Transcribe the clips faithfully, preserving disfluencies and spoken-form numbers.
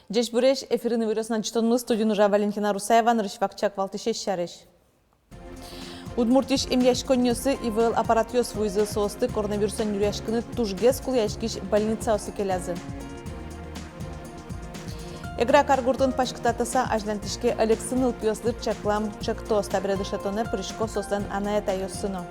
Ӟечбуресь! Эфирын «Иворъёс» но ӝытонмы, студиын ужа Валентина Русаева. Нырысь вакчияк валтӥсез сярысь. Удмуртиысь эмъяськонниосы ИВЛ аппаратъёс вуизы. Соосты коронавирусэн нюръяськыны тужгес кулэяськись больницаосы келязы. Эгра каргуртын паськытатыса азьланьтӥське «Элексы нылпиослы чаклам» ӵектос. Табере дышетонэ пырисько соослэн анай-атайёссы но.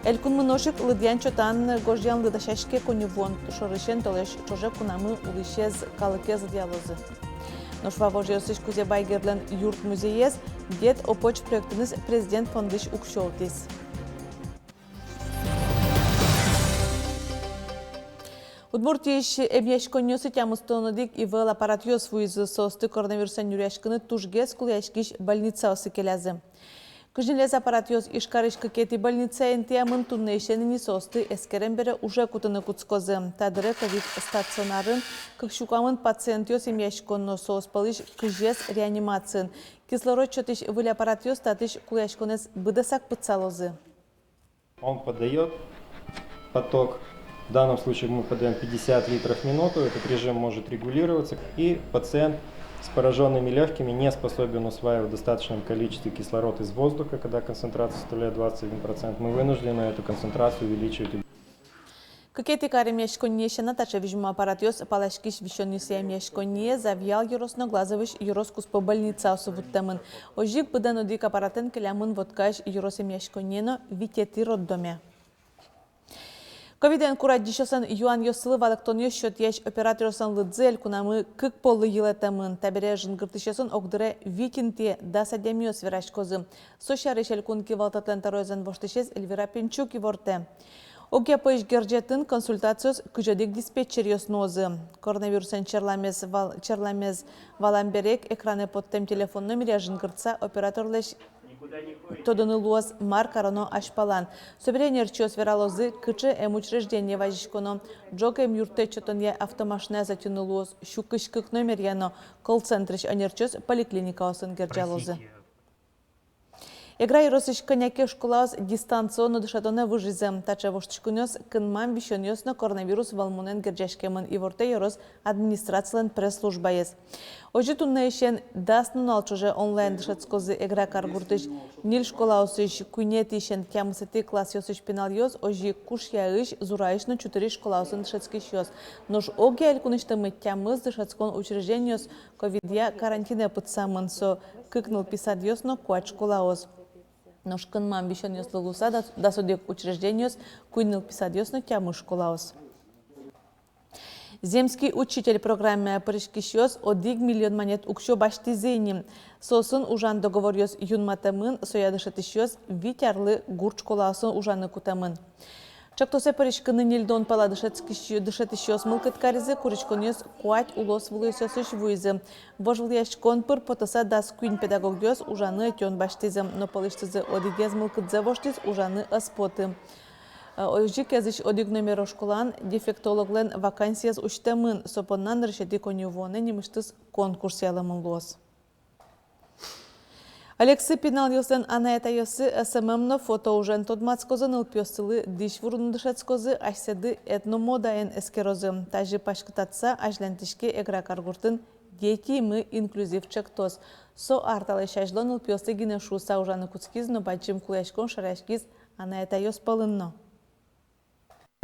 Элькунмы нош ик лыдъян-чотан гожъянлы дасяське. Коньывуон шорысен толэзь ӵоже кунамы улӥсез калыкез лыдъялозы. Нош Вавожъёсысь Кузебай Гердлэн юрт-музеез «Дед о поч» проектэныз Президент фондысь уксё утӥз. Удмуртиысь эмъяськонниосы тямыстон одӥг ИВЛ аппаратъёс вуизы. Соосты коронавирусэн нюръяськыны тужгес кулэяськись больницаосы келязы. Кызь ньылез аппаратъёс Ижкарысь кыкетӥ больницае интыямын. Туннэысен ини соосты, эскерем бере, уже кутыны кутскозы. Та дыре ковид стационарын кык сю куамын пациентъёс эмъясько но, соос пӧлысь кызез реанимациын. Кислород сётӥсь выль аппаратъёс татысь кулэяськонэз быдэсак пытсалозы. Он подаёт поток. В данном случае мы подаём пятьдесят литров в минуту. Этот режим может регулироваться, и пациент с поражёнными лёгкими не способен усваивать в достаточном количестве кислород из воздуха, когда концентрация составляет двадцать один процент. Мы вынуждены эту концентрацию увеличивать. Кыкетӥ кар эмъяськонниысь сяна таӵе визьмо аппаратъёс паласькись висёнъёсъя эмъяськонние Завьял ёрос но Глазовысь ёрос куспо больницаосы вуттэмын. Озьы ик быдэн одӥг аппаратэн келямын Воткаысь ёрос эмъяськонние но витетӥ роддоме. Ковидэн курадӟисьёслэн юанъёссылы валэктонъёс сётъясь операторъёслэн лыдзы элькунамы кык поллы йылэтэмын. Табере жингыртӥсьёсын огдыре вить интые дас адямиос вераськозы. Со сярысь элькун кивалтэтлэн тӧроезлэн воштӥсез Эльвира Пинчук ивортэ. Огъя пӧйысь герӟетын консультациос кызь одӥг диспетчеръёс нуозы. Коронавирусэн черламез вал-, черламез валам бере ик экранэ поттэм телефон номеръя жингыртса операторлэсь тодыны луоз, мар кароно азьпалан. Собере ӧнерчиос вералозы, кыӵе эмучреждение вазиськоно. Ӝог эмъюрттэт сётонъя автомашинаез ӧтьыны луоз сю кызь кык номеръя но. Колл-центрысь ӧнерчиос поликлиникаосын герӟалозы. Эгра ёросысь кӧня ке школаос дистанционно дышетонэ выжизы. Таӵе воштӥськонъёс кынмам висёнъёс но коронавирус вӧлмонэн герӟаськемын, ивортэ ёрос администрацилэн пресс-службаез. Озьы туннэысен дас нунал ӵоже онлайн дышетскозы Эгра каргуртысь ньыль школаосысь куинетӥысен тямысэтӥ классъёсысь пиналъёс, озьы ик Кушъяысь, Зураысь но Чутырысь школаосын дышетскисьёс. Нош огъя элькунысьтымы тямыс дышетскон учреждениос ковидъя карантинэ пытсамын. Со кык нылпи садъёс но куать школаос. Нош кынмам висёнъёслы луыса дас, дас одӥг учреждениос, куинь нылпи садъёс но тямыс школаос. «Земский учитель» программае пыриськисьёс одӥг миллион манет уксё басьтӥзы ини. Соосын ужан договоръёс юнматэмын, соя дышетӥсьёс вить арлы гурт школаосын ужаны кутэмын. Ӵектосэ пыриськыны ньыльдон пала дышетскись-, дышетӥсьёс мылкыд каризы. Куриськонъёс куать улос вылысьёсысь вуизы. Вожвылъяськон пыр потыса дас куинь педагогъёс ужаны ӧтён басьтӥзы, но пӧлысьтызы одӥгез мылкыдзэ воштӥз, ужаны ӧз поты. Э, озьы ик Эзысь одӥг номеро школаын дефектологлэн вакансиез усьтэмын. Со понна нырысетӥ коньывуонэ нимысьтыз конкурс ялэмын луоз. Элексы пиналъёслэн анай-атайёссы СММ но фото ужен тодматскозы, нылпиоссылы дӥсь вурыны дышетскозы, асьсэды этномодаен эскерозы. Тазьы паськытатыса азьланьтӥське Эгра каргуртын «Дети и мы» инклюзив ӵектос. Со ар талэсь азьло нылпиослы гинэ шуыса ужаны кутскиз, но бадӟым кулэяськон шараяськиз анай-атайёс пӧлын но.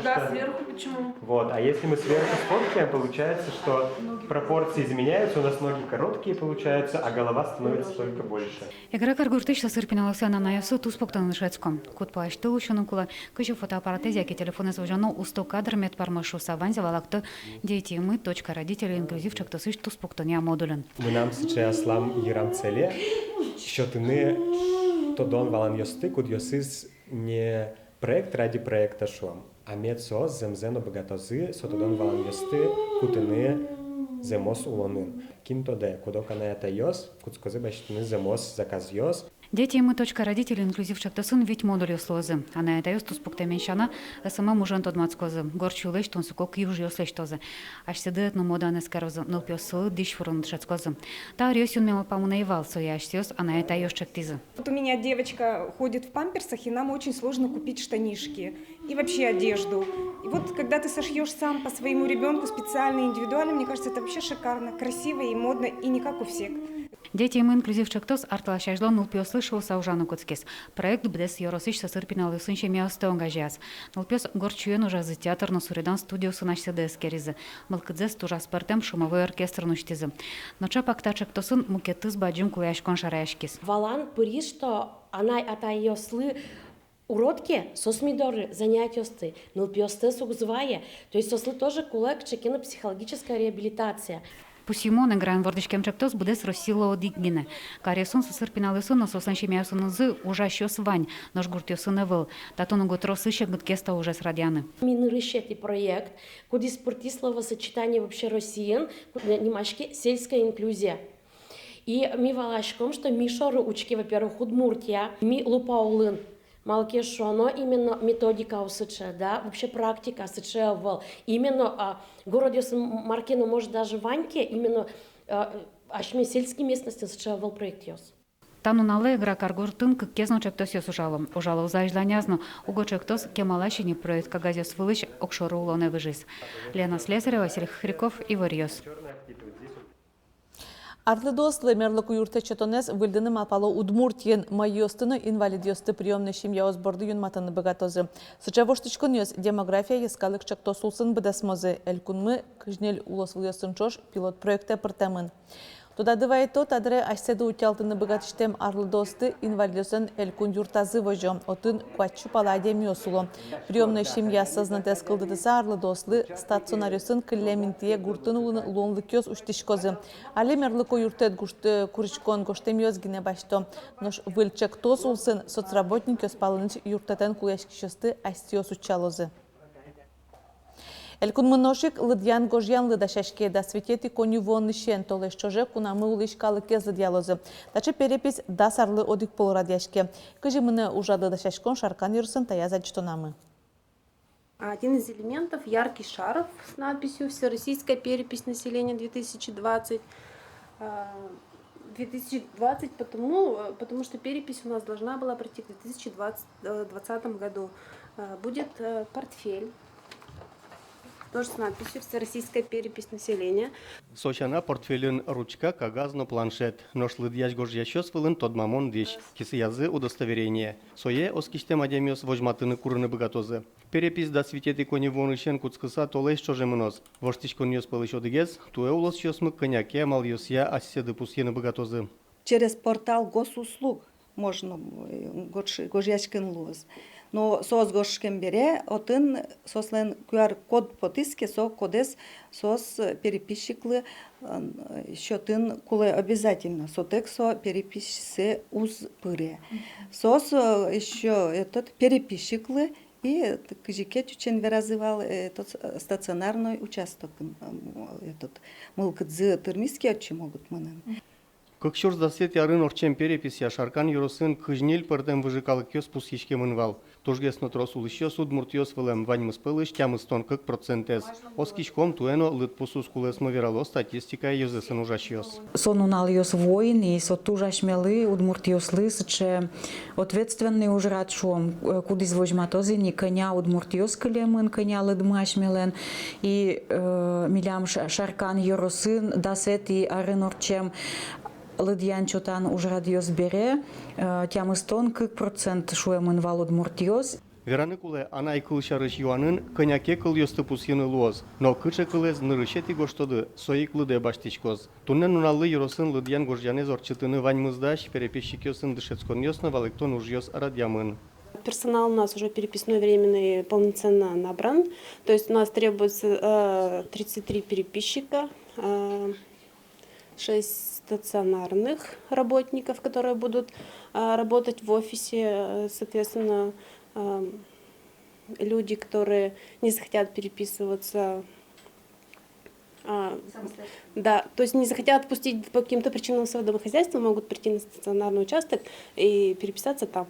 Да, сверху почему? Вот, а если мы сверху сфоткаем, получается, что пропорции изменяются, у нас ноги короткие получаются, а голова становится только больше. Эгра каргуртысь сӧсыр пиналъёслэн анайёссы туспуктон дышетско. Кудпо асьтэ улӥсьёны кулэ, кызьы фотоаппаратэз яке телефонэз возёно усто кадр мед пӧрмоз шуыса, ваньзэ валакто «Дети и мы» точка родителей инклюзив ӵектосысь туспуктонъя модулын. Мынам сыӵе аслам йырам целе сётыны тодон-валанъёсты, кудъёсыз не проект ради проекта, шуом, а мед соос зэмзэ но быгатозы со тодон-валанъёсты кутыны зэмос улонын. Кин тодэ, куд-ог анай-атайёс кутскозы басьтыны зэмос заказъёс. Дети и мы точка родителей инклюзив ӵектосын вить модульёс луозы. Анай-атайёс туспуктэмен сяна, СММ ужен тодматскозы, горд сюйлэсь, тунсыко киужъёс лэсьтозы, асьсэды этномодаен эскерозы, нылпиоссылы дӥсь вурыны дышетскозы. Та ӧръёс юнме малпамын ӧй вал, сое асьсэос анай-атайёс ӵектӥзы. Вот у меня девочка ходит в памперсах, и нам очень сложно купить штанишки и вообще одежду. И вот когда ты сошьёшь сам по своему ребёнку специально, индивидуально, мне кажется, это вообще шикарно, красиво и модно, и не как у всех. Дети и мы инклюзив ӵектос ар талэсь азьло нылпиослы шуыса ужаны кутскиз. Проект быдэс ёросысь сӧсыр пиналъёсын семьяосты огазеяз. Нылпиос горд сюен ужазы, театр но суредан студиосын асьсэды эскеризы. Мылкыдзэс туж аспӧртэм шумовой оркестрын усьтӥзы. Но ӵапак та ӵектосын мукетыз бадӟым кулэяськон шараяськиз. Валан пыриз, что анай-атайёслы урод ке, соос ми доры занятиосты, нылпиостэс уг вае, то есть соослы тоже кулэ кыӵе ке но психологическая реабилитация. Пусйымон, Эграын вордӥськем ӵектос быдэс Россиын одӥг гинэ. Каръёсын, сӧсыр пиналъёсын но соослэн семьяосынызы ужасьёс вань, нош гуртъёсын ӧвӧл. Татын уго трослы секыт ке та ужез радъяны. Ми нырысетӥ проект, кудӥз пыртӥз словосочетание вообще Россиын, ку-, нимаське сельская инклюзия. И ми валаськом, что ми шоры учке, во-первых, Удмуртия, ми лупа улын. Малы ке шуоно, именно методика сыӵе, да, вообще практика сыӵе ӧвӧл. Именно, а, городъёсын мар ке но, может, даже вань ке, именно, а, асьме сельской местностьын сыӵе ӧвӧл проектъёс. Та нуналэ Эгра каргуртын кыкез но ӵектосъёс ужало. Ужалозы азьланяз но, уго ӵектос кемалась ини проект кагазъёс вылысь огшоры улонэ выжиз. Лена Слесарева, Василий Хохряков, «Иворъёс». Арлыдоослы мерлыко юрттэт сётонэз выльдыны малпало Удмуртиын. Мӧйыосты но инвалидъёсты приёмной семьяос борды юнматыны быгатозы. Сыӵе воштӥськонъёс «Демография» йӧскалык ӵектос улсын быдэсмозы. Элькунмы кызь ньыль улосвылъёсын ӵош пилот проектэ пыртэмын. Тодады вайытом, та дыре асьсэды утялтыны быгатӥсьтэм арлыдоосты инвалидъёслэн элькун юртазы возё. Отын куать сю пала адямиос уло. Приёмной семья сӧзнэтэз кылдытыса, арлыдоослы стационаръёсын кыллем интые гуртын улыны луонлыкъёс усьтӥськозы. Али мерлыко юрттэт гурт-, э, куриськон гожтэмъёс гинэ басьто. Нош выль ӵектос улсын соцработникъёс палэныз юрттэтэн кулэяськисьёсты асьсэос утчалозы. Элькунмы нош ик лыдъян-гожъянлы дасяське. Дас витетӥ коньывуонысен толэзь ӵоже кунамы улӥсь калыкез лыдъялозы. Таӵе перепись дас арлы одӥг пол радъяське. Кызьы мынэ ужрадлы дасяськон Шаркан ёросын, таяз адӟытонамы. Один из элементов — яркий шарф с надписью «Всероссийская перепись населения две тысячи двадцать». А, две тысячи двадцать, потому, э, потому что перепись у нас должна была пройти в две тысячи двадцать, э, двадцатом году. Э, будет, э, портфель, тоже с надписью «Всероссийская перепись населения». Со сяна портфельын ручка, кагаз но планшет. Нош лыдъясь-гожъясьёс вылын тодмамон дӥсь, кисыязы удостоверение. Сое оскисьтэм адямиос возьматыны курыны быгатозы. Перепись дас витетӥ коньывуонысен кутскыса толэзь ӵоже мыноз. Воштӥськонъёс пӧлысь одӥгез — туэ улосчиосмы кӧня ке амалъёсъя асьсэды пусйыны быгатозы. Через портал госуслуг можно, э, гож-, гожъяськыны луоз. Но соос гожъяськем бере отын соослэн QR-код потӥз ке, со кодэз соос, э, переписчиклы, э, сётыны кулэ обязательно. Сотэк со переписьсэ уз пыре. Соос, э, ещё этот переписчиклы и т-, кызьы ке ӵучен веразы вал, э, этот, э, стационарной участокын, э, м, этот, мылкыдзы тырмиз ке, отчы могут мынын. Кык сюрс дасэтӥ арын ортчем переписья Шаркан ёросын кызь ньыль пӧртэм выжы калыкъёс пусйиськемын вал. Тужгес но трос улӥсьёс удмуртъёс вылэм, ваньмыз пӧлысь тямыстон кык процентэз. Оскиськом, туэ но лыдпус уз кулэсмы, верало статистикая ёзэсын ужасьёс. Со нуналъёс вуо ини, со туж асьмелы, удмуртъёслы, сыӵе ответственный ужрад, шуом, э, кудӥз возьматоз ини, кӧня удмуртъёс кылемын, кӧня лыдмы асьмелэн. И, э, милям Ша-, Шаркан ёросын дасэтӥ арын ортчем лыдъян-чотан ужрадъёс бере, э, тямыстон кык процент шуэмын вал удмуртъёс. Вераны кулэ, анай кыл сярысь юанын кӧня ке кылъёсты пусйыны луоз, но кыӵе кылэз нырысетӥ гожтоды, со ик лыдэ басьтӥськоз. Туннэ нуналлы ёросын лыдъян-гожъянэз ортчытыны ваньмыз дась, переписчикъёсын дышетсконъёс но валэктон ужъёс радъямын. Персонал у нас уже переписной временный полноценно набран, то есть у нас требуется, э, тридцать три переписчика, э, шесть стационарных работников, которые будут, а, работать в офисе. Э, соответственно, а, люди, которые не захотят переписываться, А, да, то есть не захотят отпустить по каким-то причинам своё домохозяйство, могут прийти на стационарный участок и переписаться там.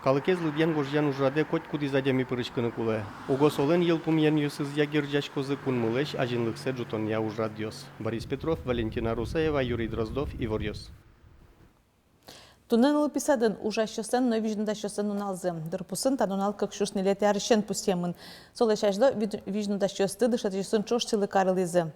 Калыкез лыдъян-гожъян ужрадэ котькудӥз адями пыриськыны кулэ. Уго солэн йылпумъянъёсызъя герӟаськозы кунмылэсь азинлыксэ ӝутонъя ужрадъёс. Борис Петров, Валентина Русаева, Юрий Дроздов, «Иворъёс». Туннэ нылпи садын ужасьёслэн но визьнодасьёслэн нуналзы. Дырпусын та нунал кык сюрс ньылетӥ арысен пусъемын. Солэсь азьло визь-, визьнодасьёсты дышетӥсьёсын ӵош сӥлы карылӥзы.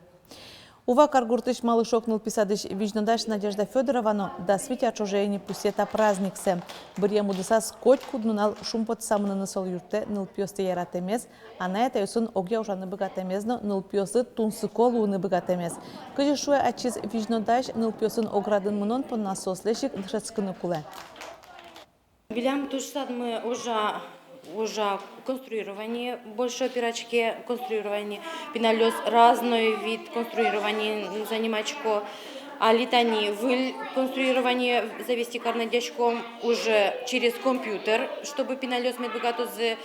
Ува каргуртысь Малышок нылпи садысь визьнодась Надежда Фёдорова но дас вить ар ӵоже ини пусъе та праздниксэ. Быръем удысаз котькуд нунал шумпотыса мыныны солы юрттэ нылпиосты яратэмез, анай-атайёсын огъя ужаны быгатэмез но нылпиослы тунсыко луыны быгатэмез. Кызьы шуэ ачиз визьнодась, нылпиосын оградын мынон понна соослэсь ик дышетскыны кулэ. Милям туж садмы ужа, ужа конструирование, больше опирачке конструирование. Пиналъёс разной вид конструирование заниматько. Али тани выль конструирование завести карны дасяськом уже через компьютер, чтобы пиналъёс мед быгатозы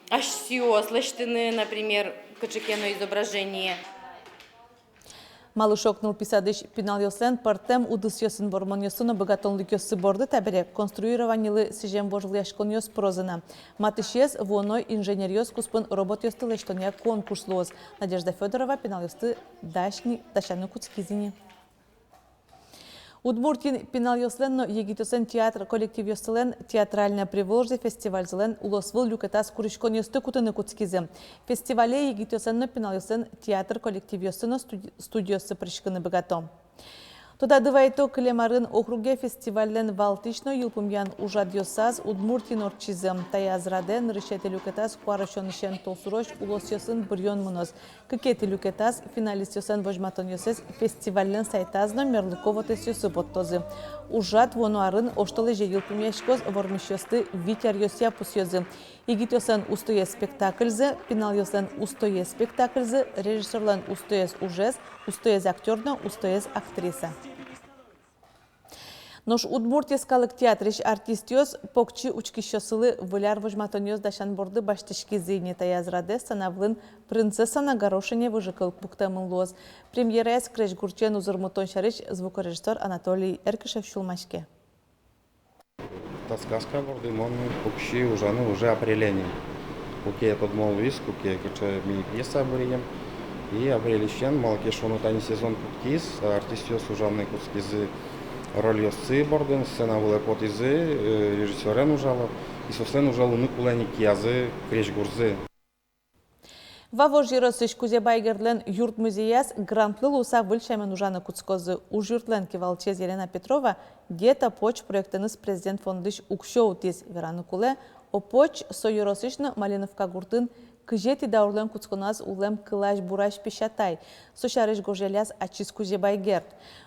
асьсэос лэсьтыны, например, кыӵе ке но изображение. Малышок нылпи садысь пиналъёслэн пӧртэм удысъёсын, вормонъёсын но быгатонлыкъёссы борды табере конструированилы сӥзем вожвылъяськонъёс пырозы на. Матысез вуоно инженеръёс куспын роботъёсты лэсьтонъя конкурс луоз. Надежда Фёдорова пиналъёсты дась ни, дасяны кутскиз ини. Удмуртиын пиналъёслэн но егитъёслэн театр коллективъёссылэн «Театральное Приволжье» фестивальзылэн улосвыл люкетаз куриськонъёсты кутыны кутскизы. Фестивале егитъёслэн но пиналъёслэн театр коллективъёссы но студи-, студиоссы пыриськыны быгато. Тодады вайто, кылем арын округе фестивальлэн валтӥсь но йылпумъян ужрадъёсаз Удмуртиын ортчизы. Таяз радэ нырысетӥ люкетаз куарусёнысен толсурозь улосъёсын быръён мыноз. Кыкетӥ люкетаз финалистъёслэн возьматонъёссэс фестивальлэн сайтаз но мерлыко вотэсъёсы поттозы. Ужрад вуоно арын оштолэзе йылпумъяськоз, вормисьёсты вить аръёсъя пусъёзы. Егитъёслэн устоез спектакльзы, пиналъёслэн устоез спектакльзы, режиссёрлэн устоез ужез, устоез актёр но устоез актриса. Нош Удмурт йӧскалык театрысь артистъёс покчи учкисьёссылы Выль ар возьматонъёс дасян борды басьтӥськизы ини. Таяз радэ сцена вылын «Принцесса на горошине» выжыкыл пуктэмын луоз. Премьераез крезьгурчиен узырмытон сярысь звукорежиссёр Анатолий Эркишев сюлмаське. Та сказка борды мон пукси ужаны уже апреле ини. Куке тодмо луиз, куке кыӵе ми пьеса быръим. И апрельысен, малы ке шуоно, тани сезон пуктӥз, артистъёс ужаны кутскизы рольёссы бордын, сцена вылэ потӥзы, э, режиссёрен ужало, и соослэн уже луыны кулэ ини киязы, крезьгурзы. Вавож ёросысь Кузебай Гердлэн юрт-музеяз грантлы луыса выль сямен ужаны кутскозы. Ужъюртлэн кивалтӥсез Елена Петрова «Дед Опоч» проектэныз Президент фондысь уксё утӥз. Вераны кулэ, Опоч со ёросысь но Малиновка гуртын кызетӥ даурлэн кутсконаз улэм кылась-бурась песятай. Со сярысь гожъяляз ачиз Кузебай Герд.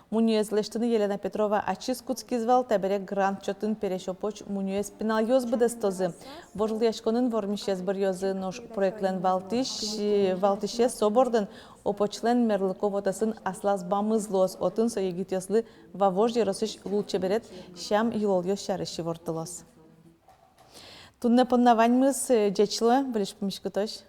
Мунёез лэсьтыны Елена Петрова ачиз кутскиз вал. Табере грант чотын пересь Опоч мунёез пиналъёс быдэстозы. Вожвылъяськонын вормисез быръёзы, нош проектлэн валтӥсь, валтӥсез со бордын Опочлэн мерлыко вотэсын аслаз бамыз луоз. Отын со егитъёслы Вавож ёросысь лулчеберет сям-йылолъёс сярысь ивортылоз. Туннэ понна ваньмыз. Ӟеч луэ, выльысь пумиськытозь.